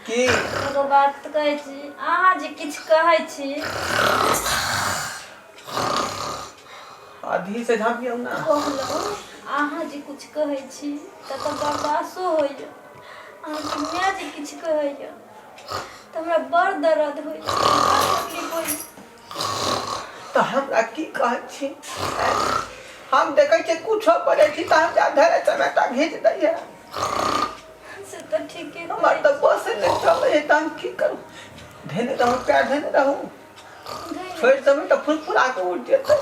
की एगो बात कहै छी अहाँ जे किछु कहै छी आधी से झाँपियौ ना कहलहुँ अहाँ जे किछु कहै छी तऽ तऽ बर्दाश्तो होइए अहाँके माय जे किछु कहैए तऽ हमरा बड़ दर्द होइए बड़ तकलीफ होइए तऽ हमरा की कहै छी हम देखै छियै कुछो बजै छी तऽ हमरा धरे चमेटा घीच दैए से तऽ ठीके हमर तऽ बस नहि चलै है तऽ हम की करू धेने रहू पैर धेने रहू छोड़ि देबै तऽ फुरफुरा कऽ उठि जेतै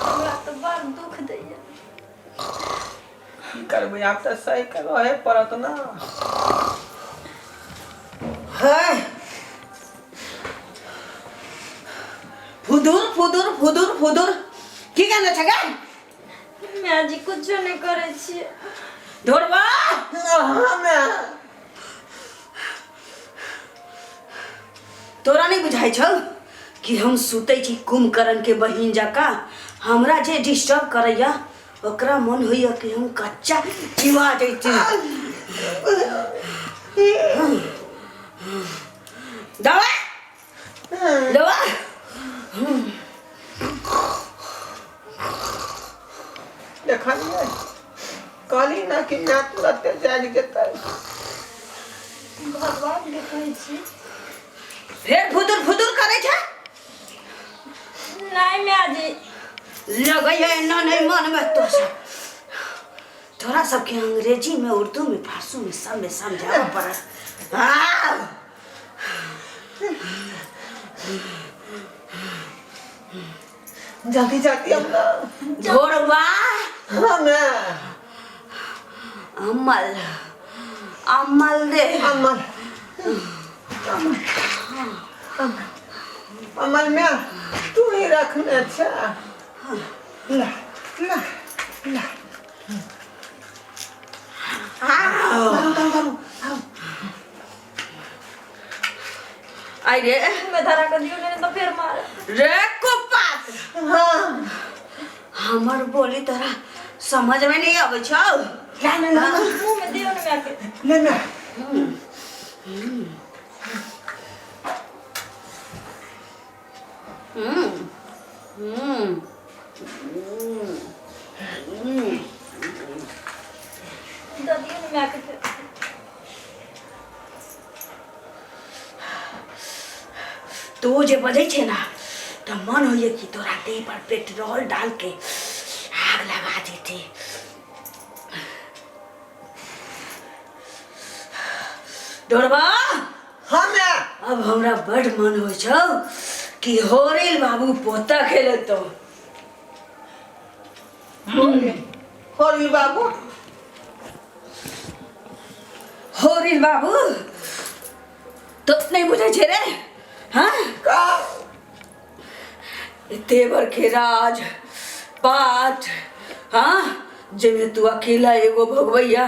हमरा तऽ बड़ दुख दैए की करबै आब तऽ सही के रहे पड़त ना है फुदुर फुदुर फुदुर फुदुर की कहने छै गे माय जी कुछो नहि करै छियै ढोरबा हमे तोरा नहि बुझाइ छौ कि हम सुतै छी कुंभकर्ण के बहिन जकाँ हमरा जे डिस्टर्ब करैया ओकरा मन होइया कि हम कच्चा चिबा जैती दवा दवा देखलियै कहली ना कि ना तुरते जागि जेतै भगवान के कहै छी फेर फुदुर फुदुर करै छै नहीं माय जी लगैया एना नहीं मन में तो सब तोरा सबके अंग्रेजी में उर्दू में फारसी में सब में समझाबऽ पड़त आउ! जल्दी जाती हम ना ढोरवा हमे अमल अमल रे अमल अमल म्या तू ही रखने छा ला ला ला आउ! आई रे मैं धरा कर दियो नहीं तो फिर मार रे कुपात हाँ हमर बोली तोरा समझ में नहीं आबै छौ ला ना ला मुंह में दियो ना मैं के ले ना हम्म हम्म दे दियो ना मैं के फिर तू जे बजै छै ने तऽ मन होइए कि तोरा देह पर पेट्रोल डाल के आग लगा देते डोरबा हाँ म्या अब हमरा बड मन होइ छौ कि होरिल बाबू पोता खेलतो होरी बाबू होरिल बाबू तो नहीं बुझै छै रे हाँ का एते बड़के राज पाठ हाँ जाहिमे तू अकेला एगो भोगबैया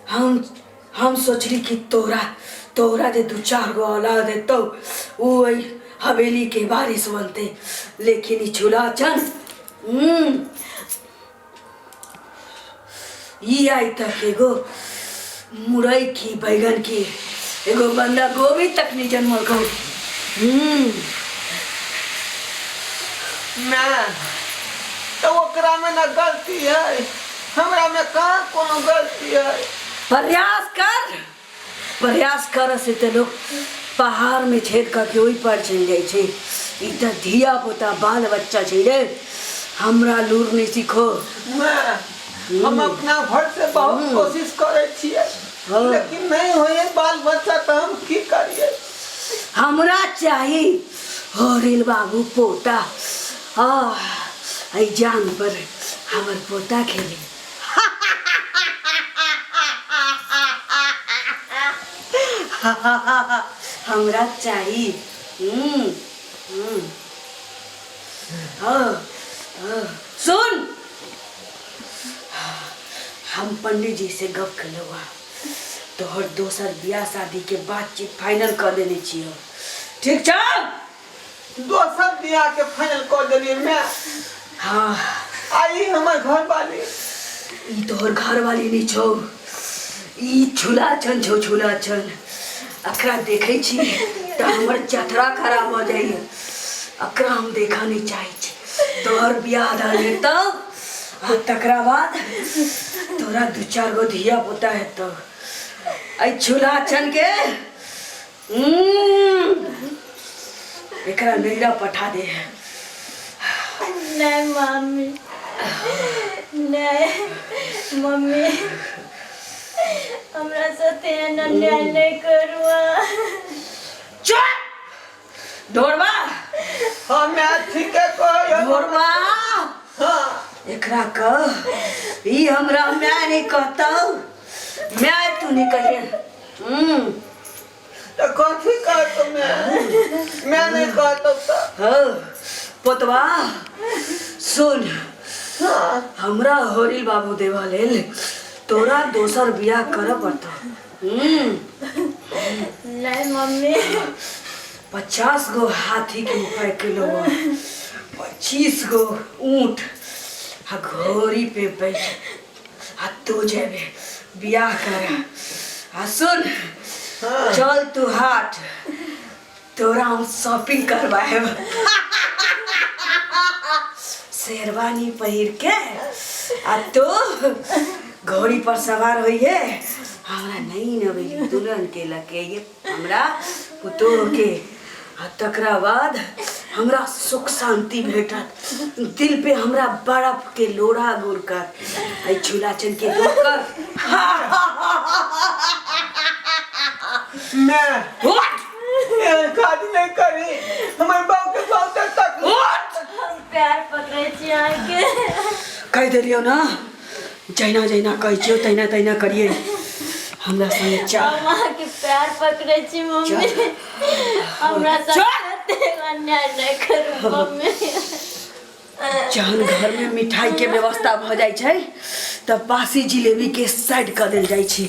हम हम सोचली कि तोरा तोरा जे दू चार गो औलाद हेतौ उ एहि हवेलीके वारिस बनतै लेकिन ई छुलाचन ई आइ तक एगो मुरई की बैगन की एगो बंदा गोभी तक नहीं जन्मल कहू मैं तो ओकरा में ना गलती है हमरा में कहाँ कोनो गलती है प्रयास कर प्रयास कर से तऽ लोक पहाड़मे छेद कऽ के ओहि पर चलि जाइ छै ई तऽ धिया पुता बाल बच्चा छै रे हमरा लूर नहि सीखो मैं हम अपना घर से बहुत कोशिश करे छियै हाँ। लेकिन नहीं होइए बाल बच्चा तो हम की करिए हमरा चाही हरिल बाबू पोता आ एहि जान पर हमर पोता खेली हमरा चाही हम्म, हम्म। हाँ, हाँ। सुन हम पंडित जी से गप केलहुँ हँ तोहर दोसर बियाह शादी के बातचीत फाइनल कऽ देने छियौ ठीक छौ दोसर बियाह के फाइनल कऽ देलियै मैं हाँ आई हमर घर वाली ई तोहर घर वाली नहीं छौ ई छुला छन छौ छुला छन एकरा देखै छी तऽ हमर चथरा खराब भऽ जाइए एकरा हम देखऽ नहि चाहै छी तोहर बियाह दान हेतौ आ तकरा बाद तोरा दू चारि गो धिया पुता हेतौ एहि छुला छन के एकरा नैरा पठा दे नहीं मम्मी नहीं मम्मी हमरा साथे एना अन्याय नहीं करू चुप ढोरबा हाँ मैं ठीके कहै ढोरबा हाँ एकरा कह ई हमरा माय नहीं कहतौ माय तू नहीं कहिए तऽ कथी कहतो मैं मैं नहीं कहतो तऽ हाँ पोतवा सुन हाँ हमरा होरिल बाबू देवा लेल तोरा दोसर बियाह करऽ पड़तौ नहीं मम्मी 50 गो हाथी के उपाय केलो 25 गो ऊँट आ घोड़ी पे बैठ आ तू जेबे बियाह कर आ सुन चल तू हाट तोरा हम शॉपिंग करवाएब शेरवानी पहिर के आ तू घोड़ी पर सवार होइए हमरा नहीं नबेली दुल्हन के लके ये हमरा पुतोह के आ तकरा बाद हमरा सुख शांति भेटत दिल पे हमरा बर्फ के लोढ़ा गुरकत एहि झूला चन के रोकत मैं उठ एहन काज नहीं करी हमर बाप के बहुत तकलीफ उठ हम पैर पकड़ै छी अहाँके कहि देलियौ ना जहिना जहिना कहै छियौ तहिना तहिना करियै हमरा संगे चल हम अहाँके पैर पकड़ै छी मम्मी हमरा साथ अन्याय नहि करू मम्मी जहन घरमे मिठाइके व्यवस्था भऽ जाइ छै तऽ बासी जिलेबीके साइड कऽ देल जाइ छै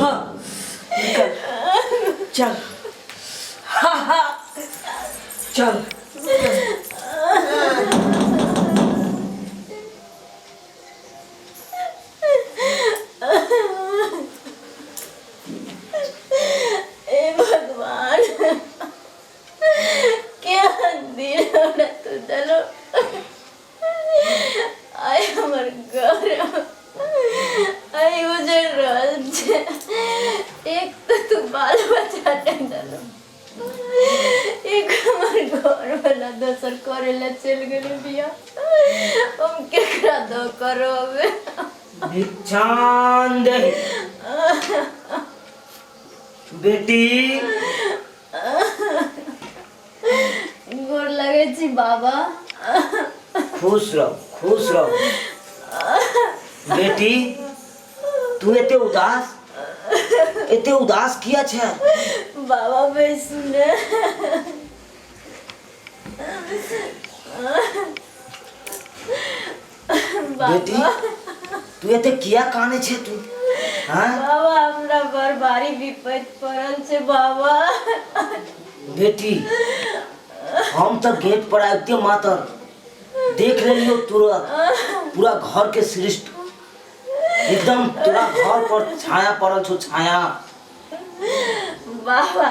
हाँ निकल चल हाँ हाँ चल हे भगवान केहन दिन हमरा तू देलो आइ हमर घर आइ उजड़ रहल छै एक तऽ तू बाल बच्चा नहि देलो एक हमर घर वाला दोसर करे ला चलि गेलै बियाह हम केकरा दऽ करब भिक्षान देहि बेटी गोर लगै छी बाबा खुश रहो खुश रहो बेटी तू एते उदास एते उदास किया छै बाबा बैसू ने बेटी बाबा तू एते किया काने छै तू हाँ बाबा हमरा बड़ भारी विपत पड़ल छै बाबा बेटी हम तऽ गेट पर आबिते मातर देख लेलियो तुरंत पूरा घर के सृष्टि एकदम तोरा घर पर छाया पड़ल छौ छाया बाबा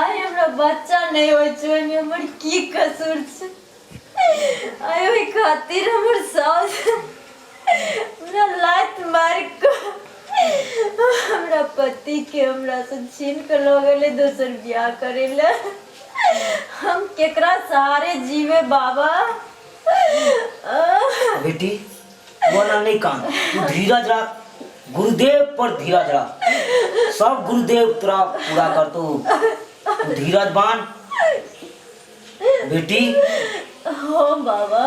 आइ हमरा बच्चा नहि होइ छै ओहिमे हमर की कसूर छै आइ ओहि खातिर हमर साउस हमरा लात मारि कऽ हमरा पतिके हमरासँ छीन कऽ लऽ गेलै दोसर बियाह करै लए हम केकरा सहारे जीवे बाबा बेटी बोला नहीं कान तू धीरज रख गुरुदेव पर धीरज रख सब गुरुदेव तोरा पूरा कर तू तू धीरज बांध बेटी हो बाबा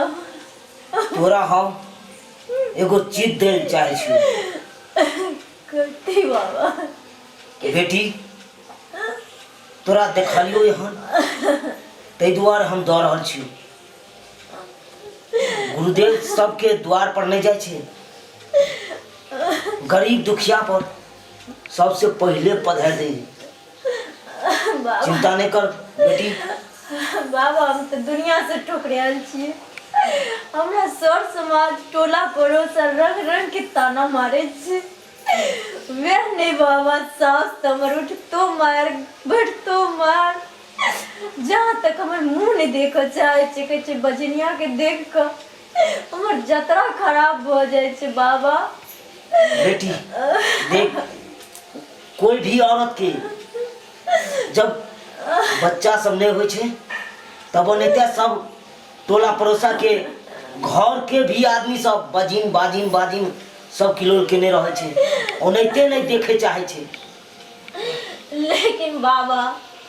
तोरा हम एगो चीज देल चाहे छी करती बाबा बेटी तोरा देखलियो एहन ताहि दुआरे हम दऽ रहल छी गुरुदेव सबके द्वार पर नहि जाइ छै गरीब दुखिया पर सबसे पहिले पधारि दै बाबा चिंता नहि कर बेटी बाबा हम तऽ दुनिया से ठुकरायल छियै हमरा सर समाज टोला पड़ोस आ रंग रंग के ताना मारे छै। वएह नहि बाबा, सास तऽ हमर उठतो मार बैठतो मार, जहाँ तक हमर मुँह नहि देखऽ चाहै छै। कहै छै बजनिया के देख कऽ हमर जतरा खराब भऽ जाइ छै बाबा। बेटी देख, कोई भी औरत के जब बच्चा सब नहीं होइ छै तब ओनाहिते सब टोला पड़ोसा के घर के भी आदमी सब बजिन बाजिन बाजिन सब किलोल केने रहै छै, ओनाहिते नहीं देखे चाहे छै। लेकिन बाबा,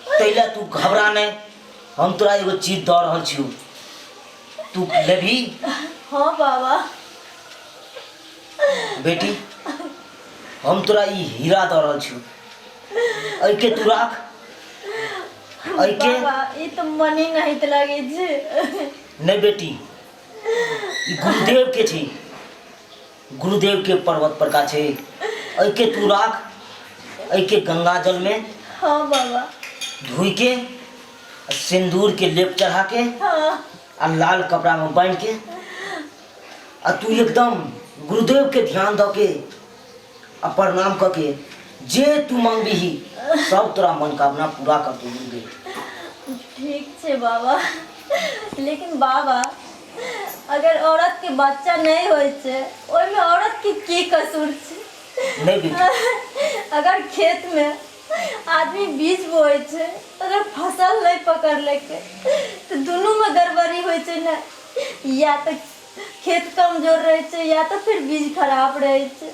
तैला तू घबरा नहीं, हम तोरा एगो चीज दऽ रहल छियौ, तू लेबही? हाँ बाबा। बेटी, हम तोरा ई हीरा दऽ रहल छियौ, एहिके तू राख एहिके। बाबा, ई तऽ मनी नहीं तऽ लगै छै। नहीं बेटी, ई गुरुदेव के छै, गुरुदेव के पर्वत पर का छै। एहिके तू राख, एहिके गंगा जल में हाँ बाबा धोइ के, सिंदूर के लेप चढ़ा के आ लाल कपड़ा में बांध के आ तू एकदम गुरुदेव के ध्यान दऽ के आ प्रणाम कऽ के जे तू मांगबिही सब तोरा मनोकामना पूरा कर दू गुरुदेव। ठीक छै बाबा, लेकिन बाबा, अगर औरत के बच्चा नहीं होइ छै, ओहिमे औरत के की कसूर छै? नहीं बेटी। अगर खेत में आदमी बीज बोए छै, अगर फसल नहीं पकड़लकै तऽ दुनूमे गड़बड़ी होइ छै ने। या तऽ खेत कमजोर रहै छै या तऽ फिर बीज खराब रहै छै।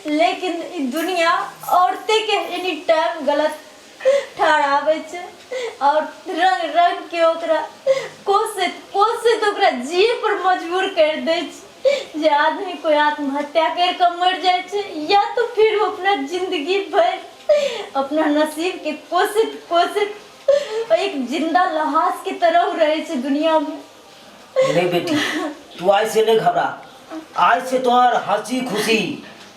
लेकिन ई दुनिया औरते के एनी टाइम गलत ठहराबै छै और रंग रंग के ओकरा कोसैत कोसैत ओकरा जिए पर मजबूर करि दै छै, जे आदमी कोइ आत्महत्या करि कऽ मरि जाइ छै या तऽ फिर ओ अपना जिंदगी भरि अपना नसीब के कोसैत कोसैत एक जिंदा लहास के तरह रहै छै दुनिया मे। नहीं बेटी, तू आज से नहीं घबरा, आज से तोहर हंसी खुशी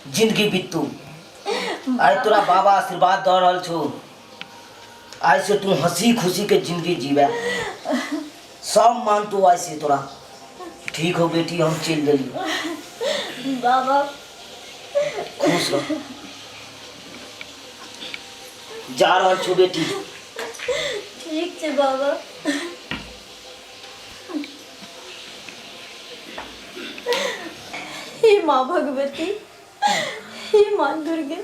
जिंदगी बीतू। आज तोरा बाबा आशीर्वाद दऽ रहल छौ, आज से तू हंसी खुशी के जिंदगी जीवे, सब मान तू आज से तोरा। ठीक हो बेटी, हम चल गेली। बाबा। खुश रह, जा रहल छौ बेटी। ठीक छै बाबा। हे माँ भगवती, हे माँ दुर्गे,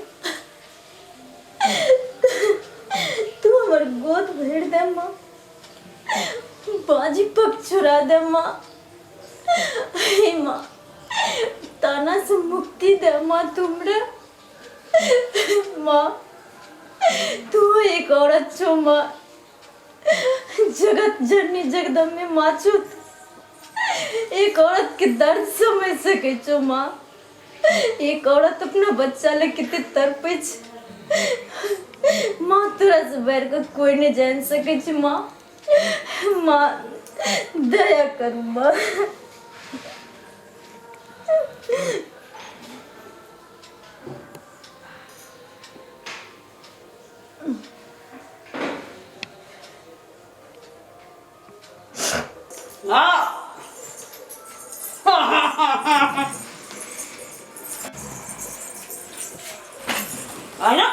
तू हमर गोद भरि दे माँ, बाजी पक छुड़ा दे माँ। हे माँ, ताना से मुक्ति दे माँ तुमरे। माँ, तू एक औरत छो माँ, जगत जननी जगदम्बे माँ छो। एक औरत के दर्द समझ सकै छो माँ। एक औरत अपना बच्चा ले कते तड़पै छै माँ, तोरा से बढ़ि कऽ कोई नहि जानि सकै छै माँ। माँ, दया करू माँ। हाँ, है ना,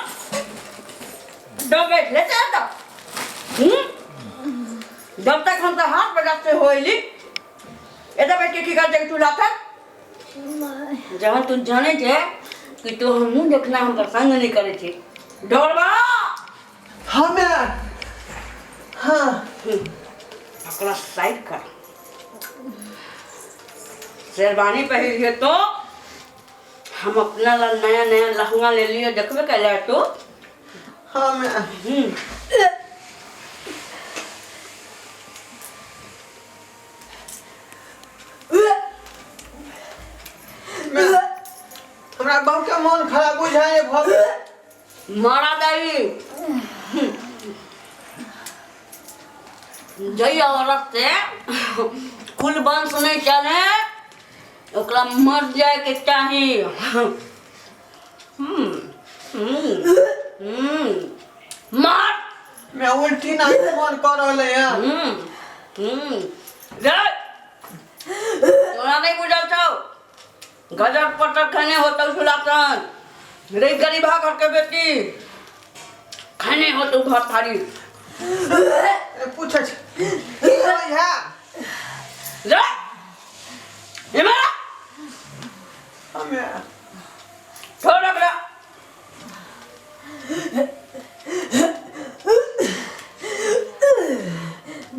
जब बैठले चलता हम्म, जब तक हम तो हाथ बजाते होइली एदा बैठ के की करते तू लाता? जहाँ तू जाने छे कि तू हम मुंह देखना हम पसंद नहीं करे छी। डरबा। हमे हाँ। पकड़ा, साइड कर। शेरवानी पहिरिए तो हम अपना ला नया नया लहंगा ले लियो, देखबे कैले तो। हमे हमरा बहुते मन खराब बुझाइ भऽ गेल। मारा दाई जई औरत से कुल वंश नहीं चले, ओकरा मर जाए के चाही। हम्म हम्म हम्म मार। मैं उल्टी ना मन कर रहले हैं। हम्म हम्म रे। तोरा नहीं बुझल छौ गजर पटर खैने होतौ सुलासन रे गरीबा घर के बेटी खैने होतौ घर थारी। पूछै छी की होइ है? रे इमरा। हमे छोड़ एकरा।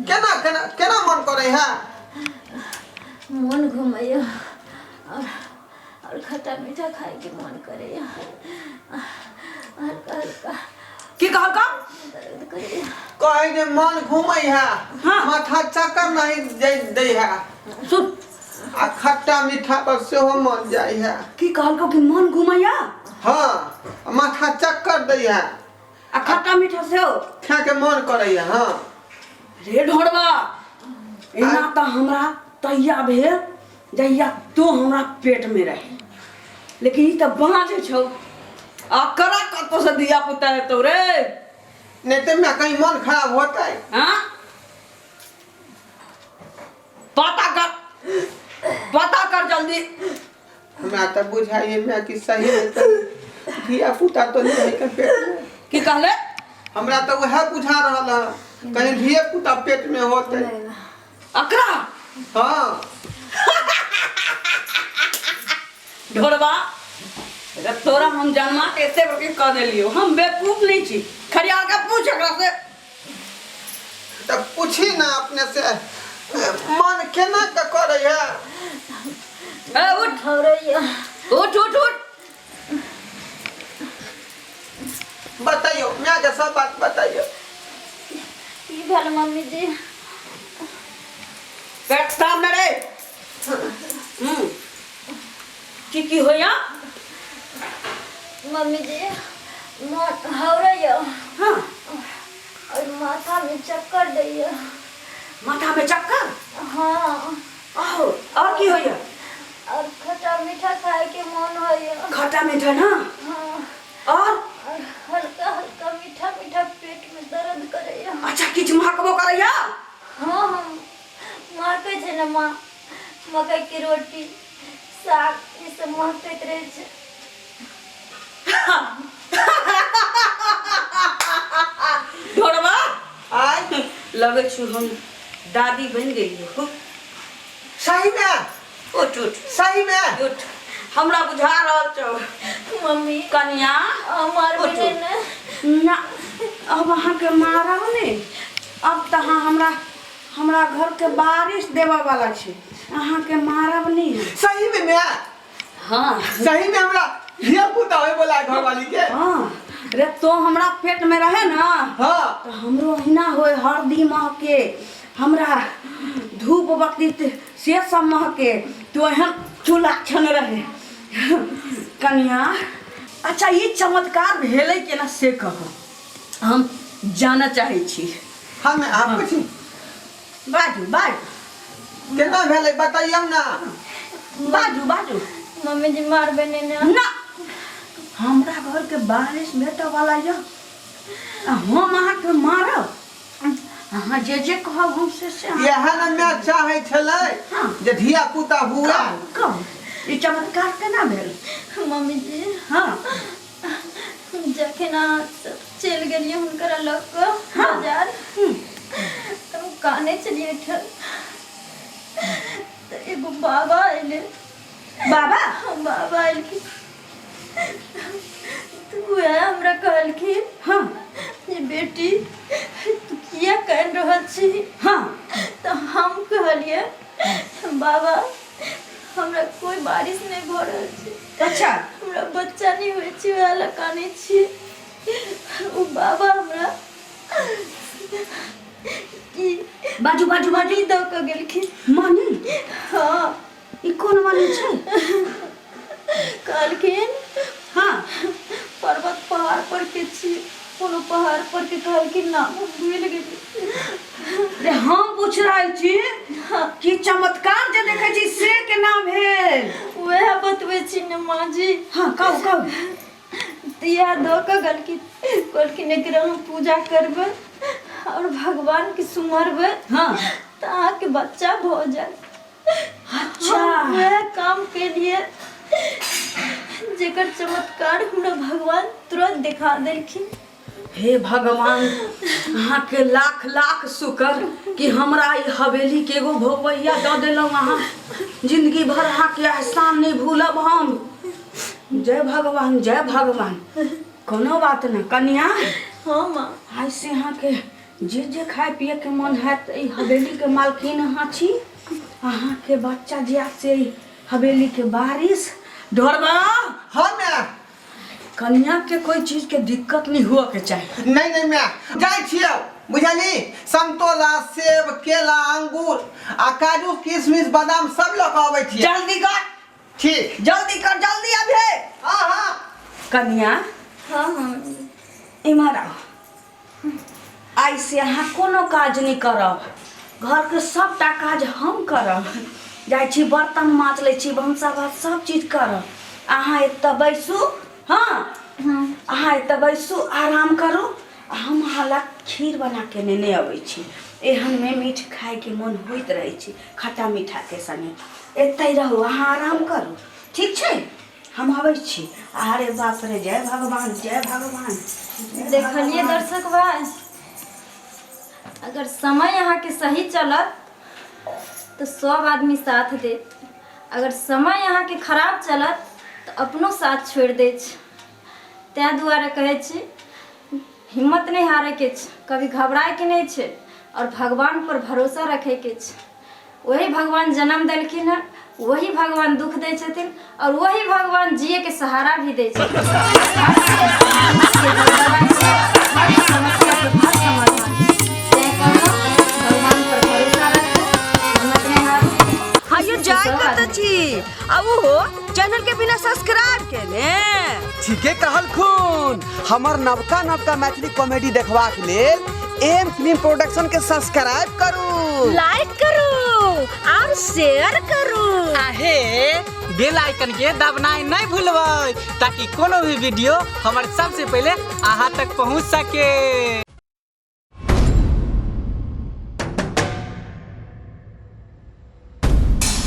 केना केना केना मन करै है? मन घुमैया और और खट्टा मीठा खाइके मन करैया, हल्का हल्का। की कहलका? दर्द करैया। कहै जे मन घूमै है। हाँ। माथा चक्कर नहीं दे दै है। सुन। आ खट्टा मीठा पर सेहो मन जाइ है। की कहलको कि मन घुमैया? हाँ, आ माथा चक्कर दै है। आ खट्टा मीठा सेहो खाके मन करै है। हाँ। रे ढोरबा, एना तऽ हमरा तहिया भेल जहिया तू हमरा पेट में रहे, लेकिन ई तऽ बाँझ छौ आ करा कतौ से धिया पुता हेतौ रे। नहीं तो मैं कहीं मन खराब होता है। हाँ, पता कर, पता कर जल्दी। हमरा तो बुझाइए मैं कि सही में तो धिया पुता तो नहीं है के पेट में। की कहले? हमरा तो वह बुझा रहा है कहीं धिया पुता पेट में होते। अकरा? हाँ। ढोरबा रे, तोरा हम जन्मा के एते बड़की कह देलियो, हम बेवकूफ नहीं छी। खरियाल के पूछ एकरा से। तब पूछी ना अपने से, मन केना के करे है? ए उठ। हौरैया। उठ उठ उठ। बताइयो मैं के सब बात बताइयो। की भेल मम्मी जी? पेट सामने रे। की की होया? मम्मी जी, मन हौरैया। हाँ। और माथा में चक्कर दैया। माथा में चक्कर? हाँ। आहो, और की होया? और खट्टा मीठा खाए के मन होया। खट्टा मीठा ना? हाँ। और? और हल्का हल्का मीठा मीठा पेट में दर्द करैया। अच्छा, किछु महकबो करैया? हाँ हाँ, महकै छै ने माँ, मकई के रोटी साग ई सब महकैत रहै छै। ढोरबा। आय। लगै छौ हम दादी बनि गेलियै हो। सही में? उठ उठ। सही में? उठ, हमरा बुझा रहल छौ। मम्मी। कनिया। मारबै उठ। नहि ने? ना, अब अहाँके मारब ने। अब तऽ अहाँ हमरा हमरा घरके बारिश देबऽ वाला छै, अहाँके मारब नहि। सही में मैं? हाँ। सही में हमरा धिया पुता होय वाला घर वाली के? हाँ रे, तो हमरा पेट में रहे ना। हाँ। तो हमरो अहिना होय, हरदी महके, हमरा धूप बत्ती से सब महके, तो एहन चूल्हा छन रहे कनिया। अच्छा, ई चमत्कार भेलै केना से कहू, हम जानऽ चाहै छी। हम पूछी? बाजू बाजू। केना भेलै बताइयौ ना। बाजू बाजू। मम्मी जी, मारबै नहि ने? ना, हमरा घरके बारिश भेटऽ वाला यऽ आ हम अहाँके मारब? अहाँ जे जे कहब हम से से अहाँ- इएह ने मैं चाहै छलै हाँ। जे धिया पुता हुए। कहू कहू, ई चमत्कार केना भेल? मम्मी जी। हाँ। जखन अहाँ सब चलि गेलियै हुनकर लऽ कऽ हाँ। बाजार, तऽ हम कानै छलियै ठन, तऽ एगो बाबा अयलै। बाबा? बाबा एलखिन तऽ उएह हमरा कहलखिन हाँ जे बेटी, तू किया कानि रहल छी? हाँ। तऽ हम कहलियै, बाबा, हमरा कोइ बारिश नहि भऽ रहल छै। अच्छा। हमरा बच्चा नहि होइ छै, वएह लए कानै छियै। ओ बाबा हमरा ई बाजू बाजू बाजू। मणि दऽ कऽ गेलखिन। मणि? हाँ। ई कोन मणि छै? कहलखिन हाँ पर्वत पहाड़ पर के छी, कोनो पहाड़ पर के कहलखिन, नाम हम भूलि गेली। रे, हम पूछ रहल छी कि चमत्कार जे देखै छी से केना भेल? वएह बतबै छी ने माँ जी। हाँ, कहू कहू। तऽ इएह दऽ कऽ गेलखिन, कहलखिन एकरा हम पूजा करबै और भगवानके सुमरबै हाँ तऽ अहाँके बच्चा भऽ जायत। अच्छा। हम वएह काम केलिए जेकर चमत्कार हमरा भगवान तुरंत दिखा देलखिन। हे भगवान, अहाँके लाख लाख शुक्र कि हमरा ई हवेली के एगो भोगवैया दऽ देलहुँ अहाँ। जिंदगी भर अहाँके एहसान नहि भूलब हम। जय भगवान, जय भगवान। कोनो बात नहि कनिया। हाँ माँ। आइ से अहाँके जे जे खाय पिए के मन हैत, ई हवेली के मालकिन अहाँ छी। अहाँके बच्चा जे से ई हवेली के बारिश ढोरबा। हाँ माय। कन्या के कोई चीज के दिक्कत नहीं हुआ के चाही। नहीं नहीं माय, जाइ छियौ बुझली, संतोला सेब केला अंगूर आ काजू किशमिश बादाम सब लऽ कऽ अबै छियै। जल्दी कर। ठीक। जल्दी कर, जल्दी अबे। हाँ हाँ। कन्या। हाँ हाँ। इम्हर आओ। आइ से अहाँ कोनो काज नहीं करब, घर के सबटा काज हम करब। जाइ छी बर्तन माज लै छी, भनसा भात सब चीज करब। अहाँ एतऽ बैसू। हाँ अहाँ एतऽ बैसू, आराम करू। हम अहाँ ला खीर बना के नेने अबै छी। एहनमे मीठ खायके मन होइत रहै छै, खट्टा मीठाके संगे। एतै रहू अहाँ, आराम करू, ठीक छै? हम अबै छी। अरे बाप रे, जय भगवान, जय भगवान। देखलिए दर्शक भाई, अगर समय अहाँके सही चलत तऽ सब आदमी साथ देत, अगर समय अहाँके खराब चलत तऽ अपनो साथ छोड़ि दै छै। ताहि दुआरे कहै छी हिम्मत नहि हारैके छै, कभी घबरायके नहि छै आओर भगवानपर भरोसा रखैके छै। वही भगवान जन्म देलखिन हँ, वही भगवान दुख दै छथिन आओर वही भगवान जियैके सहारा भी दै छथिन। हर समस्याके हर समाधान। तैँ कहलहुँ भगवानपर भरोसा राखू, हिम्मत नहि हारू। हाँ यो जाय कतऽ छी आ ओहो चैनल के बिना सब्सक्राइब केने? ठीके कहलखुन। हमर नवका नवका मैथिली कॉमेडी देखबाक लेल एम फिल्म प्रोडक्शन के सब्सक्राइब करू, लाइक करू और शेयर करू। आहे बेल आइकन के दबनाइ नहीं भूलबै ताकि कोनो भी वीडियो हमर सबसे पहले अहाँ तक पहुँच सके।